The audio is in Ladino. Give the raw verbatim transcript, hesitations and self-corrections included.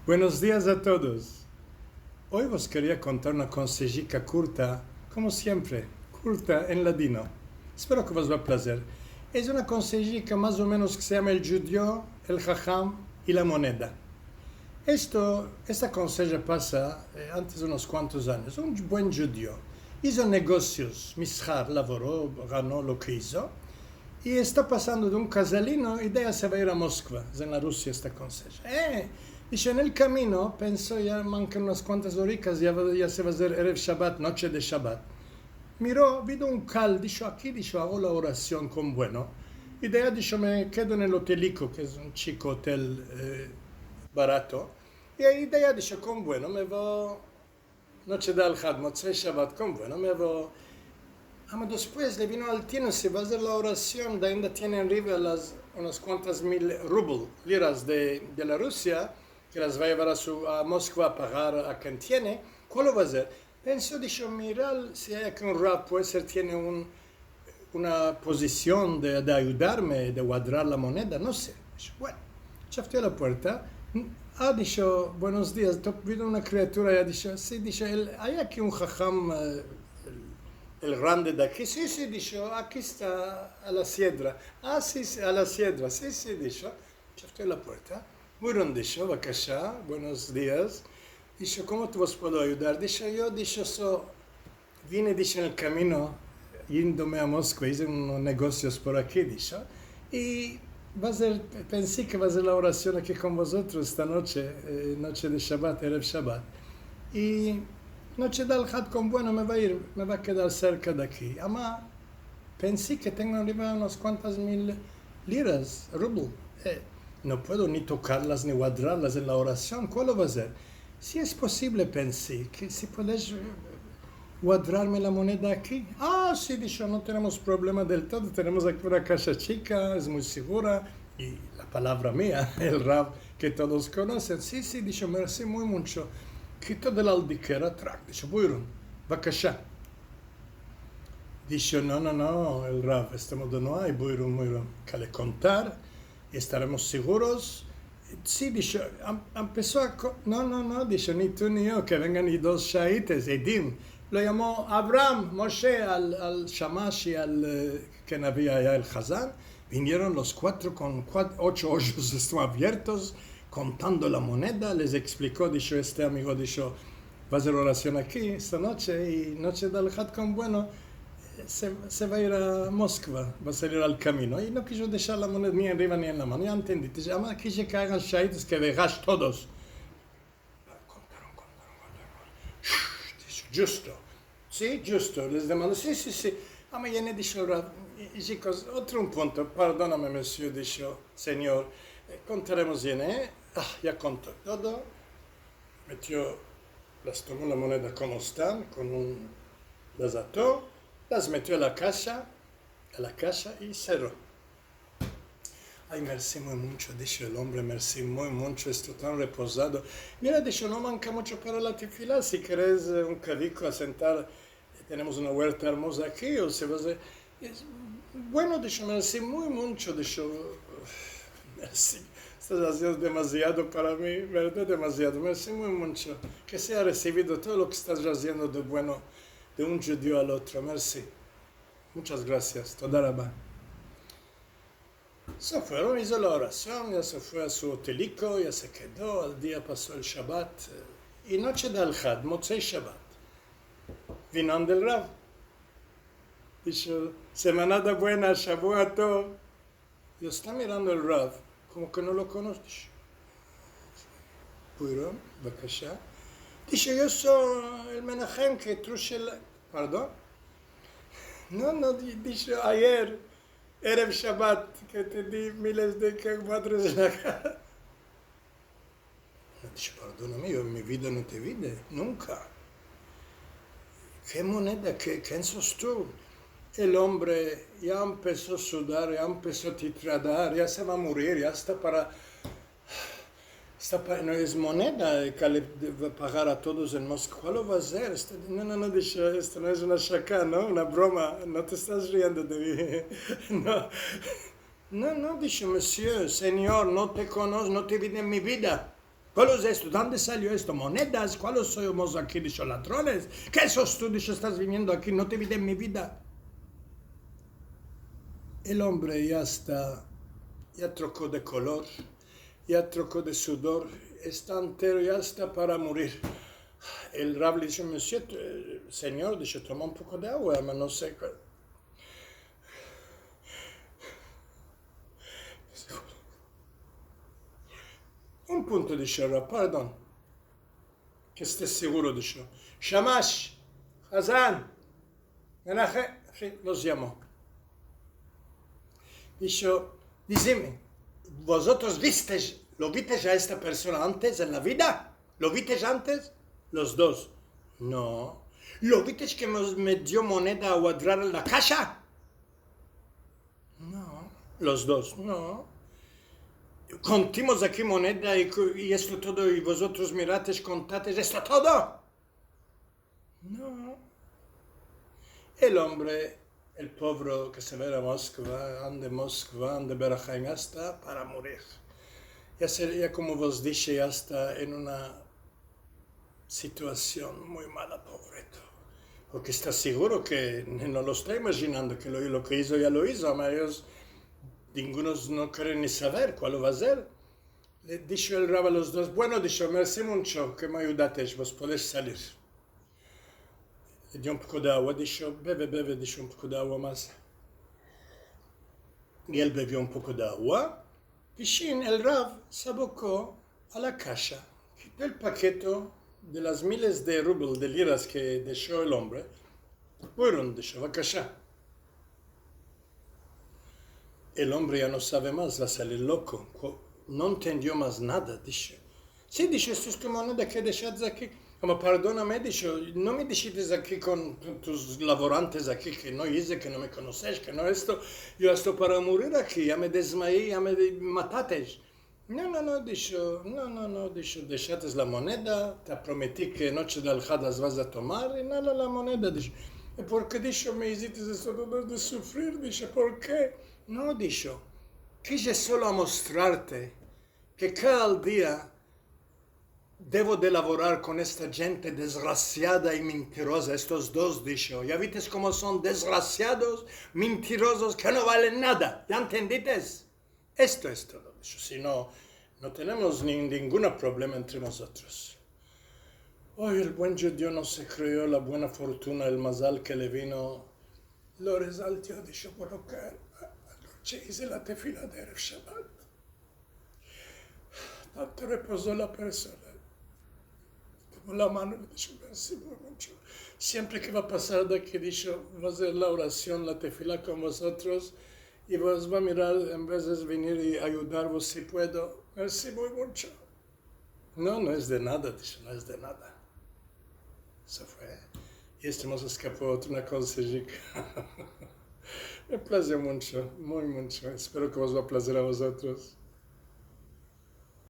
Buenos dias a todos. Oy vos keria kontar una konsejika kurta, komo siempre, kurta en ladino. Espero ke vos va a plazer. Es una konsejika mas o menos ke se yama el djudio, el haham i la moneda. Esto, esta konseja pasa, eh, antes de unos kuantos anyos. Un buen djudio. Izo negosios, mishar, lavoro, gano lo ke izo. I esta pasando de un kazalino i de aya se va a ir a Moskva, es en la Rusia esta konseja. Eh, disho, en el kamino, penso, ya mankan unas kuantas orikas, ya va, ya se va a azer Erev Shabat, noche de Shabat. Miro, vido un kal, disho, aki, disho, ago la orasion kon bueno. I de aya, disho, me kedo en el oteliko, ke es un chiko otel, eh, barato. I ayi de aya, disho, kon bueno, me vo noche de Alhad, Motsei Shabat, kon bueno, me vo. Ama despues le vino al tino, se va a azer la orasion, de ainda tiene enriva las, unas kuantas mil rubel, liras de, de la Rusia, ke las va a yevar a su, a Moskva a pagar a ken tiene, kual lo va a azer? Penso, disho, mira, si ay aki un rav, puede ser, tiene un, una pozision de, de ayudarme, de guadrar la moneda, no se. Disho, bueno, chavteo la puerta. Ah, disho, buenos dias, to-, vino una kriatura, ya disho, si, disho, el, ay aki un haham, eh, el, el grande de aki. Si, si, disho, aki esta a la siedra. Ah, si, si, a la siedra, si, si, disho. Chavteo la puerta. Buyurun, disho, bavakasha, buenos dias. Disho, komo vos puedo ayudar? Disho, yo, disho, so, vine, disho, en el kamino, yendome a Moskva, ize unos negosios por aki, disho, i va a ser, pensi ke va a azer la orasion aki kon vozotros esta noche, eh, noche de Shabat, Erev Shabat. I noche de Alhad kon bueno me va a ir, me va a kedar serka de aki. Ama pensi ke tengo enriva unas kuantas mil liras, rubel. Eh, no puedo ni tokarlas ni guadrarlas en la orasion. Kual lo va a azer? Si es posivle, pensi, ke si puedes, eh, guadrarme la moneda aki. Ah, si, disho, no tenemos problema del todo. Tenemos aki una kasha chika, es muy sigura. I la palavra mia, el rav ke todos konosen. Si, si, disho, mersi muy muncho. Kito de la aldikera, trak, disho, buyurun, bavakasha. Disho, no, no, no, el rav, este modo no ay, buyurun, buyurun, kale kontar, i estaremos siguros. Si, disho, am-, empeso a ko-, no, no, no, disho, ni tu ni yo, ke vengan i dos shaites, edim. Lo yamo Avram, Moshe, al, al shamash i al, eh, ken avia aya, el hazan. Vinieron los kuatro kon kuat-, ocho ojos, esto, aviertos, kontando la moneda, les ekspliko, disho, este amigo, disho, va a azer orasion aki esta noche, i noche de Alhad kon bueno, eh, se, se va a ir a Moskva, va a salir al kamino, i no kijo deshar la moneda ni enriva ni en la mano, ya entendiste, ama kijo ke agan shaites ke veas todos. Kontaron, kontaron, kontaron. Shh, disho, djusto. Si, djusto, les demando. Si, si, si. Ama yene, disho el rav, i, i, chikos, otro un punto, pardoname, monsieur, disho, senyor. Eh, kontaremos yene, eh. Ah, ya konto todo. Metio, las tomo la moneda komo estan, kon un, las ato, las metio a la kasha, a la kasha i serro. Ay, mersi muy muncho, disho el ombre, mersi muy muncho, esto tan repozado. Mira, disho, no manka muncho para la tefila, si keres, eh, un kadiko a sentar, eh, tenemos una guerta ermoza aki, o se va a azer, es, bueno, disho, mersi muy muncho, disho, mersi, estas aziendo demaziado para mi, verdad, demaziado, mersi muy muncho, ke sea resivido todo lo ke estas aziendo de bueno, de un djudio al otro, mersi. Munchas grasias, toda raba. Se fueron, izo la orasion, ya se fue a su oteliko, ya se kedo, al dia paso el Shabat, eh, i noche de Alhad, Motsei Shabat, vino ande el rav. Disho, semanada buena, Shavua tov. Lo esta mirando el rav, komo ke no lo konose. Disho, buyurun, bavakasha. Disho, yo so el Menahem ke trushe la, pardon? No, no, di-, disho, ayer, Erev Shabat, ke te di miles de ke-, madres en la kara. Disho, pardoname, yo en mi vida no te vi de, nunka. Ke moneda, ke, ken sos tu? El ombre ya empeso a sudar, ya empeso a titradar, ya se va a murir, ya esta para, esta pa-, no es moneda, eh, ke le de-, va a pagar a todos en Moskva. Kual lo va a azer? Esta, no, no, no, disho, esto no es una shaka, no? Una broma, no te estas riendo de mi. No. No, no, disho, monsieur, senyor, no te konos-, no te vi en mi vida. Kualo es esto? De ande salio esto? Monedas? Kualo somos aki? Disho, ladrones? Ke sos tu? Disho, estas viniendo aki? No te vi en mi vida. El ombre ya esta, ya troko de kolor, ya troko de sudor, esta entero, ya esta para murir. El rav le disho, monsieur, eh, senyor, disho, toma un poko de agua, ma no se kua-, un punto, disho el rav, pardon. Ke estes seguro, disho. Shamash, hazan, menahe, en fin, los yamo. Disho, dizime, vozotros vistesh, lo vitesh a esta persona antes en la vida? Lo vitesh antes? Los dos. No. Lo vitesh ke mos-, me dio moneda a guadrar en la kasha? No. Los dos. No. Kontimos aki moneda i ku-, i esto todo, i vozotros miratesh, kontatesh, esto todo? No. El ombre, el povre ke se va a Moskva, ande Moskva, ande Berahaim, ya esta para murir. Ya se, ya komo vos dishe, ya esta en una situasion muy mala, povreto. Porke esta seguro ke no lo esta imaginando, ke lo, lo ke izo ya lo izo, ama eyos, ningunos no keren ni saver kualo va a ser. Le disho el rav a los dos, bueno, disho, mersi muncho ke me ayudatesh, vos podesh salir. Le dio un poko de agua, disho, beve, beve, disho, un poko de agua mas. I el bevio un poko de agua. Pishin el rav se aboko a la kasha, kito el paketo de las miles de rubel, de liras ke desho el ombre. Buyurun, disho, bevakasha. El ombre ya no save mas, va a salir loko. Ko-, no entendio mas nada, disho. Si, disho, esto es tu moneda ke deshates aki. Ama pardoname, disho, no me deshites aki kon, kon tus lavorantes aki, ke no ize, ke no me konosesh, ke no esto. Yo esto para murir aki, ya me dezmayé, ya me de-, matatesh. No, no, no, disho, no, no, no, disho, deshates la moneda, te prometi ke noche de alhad las vas a tomar, i nada, la moneda, disho. I porke, disho, me izites esto todo de sufrir, disho, porke? No, disho, kije solo amostrarte ke kada dia devo de lavorar kon esta djente desgrasiada i mintiroza, estos dos, disho. Ya vites komo son desgrasiados, mintirozos, ke no valen nada. Ya entendites? Esto es todo, disho, si no, no tenemos ni-, ningun problema entre mozotros. Oy, el buen djudio no se kreyo la buena fortuna, el mazal ke le vino. Lo rezaltio, disho, por lo ke anoche ize la tefila de Erev Shabat. Tanto repozo la persona. Tomo la mano i le disho, mersi muy muncho. Siempre ke va a pasar de aki, disho, va a azer la orasion, la tefila kon vozotros, i vos va a mirar, en vez de venir i ayudarvos si puedo. Mersi muy muncho. No, no es de nada, disho, no es de nada. Se fue. I este mos eskapo otra konsejika. Me plazio muncho, muy muncho. Espero ke vos va a plazer a vozotros.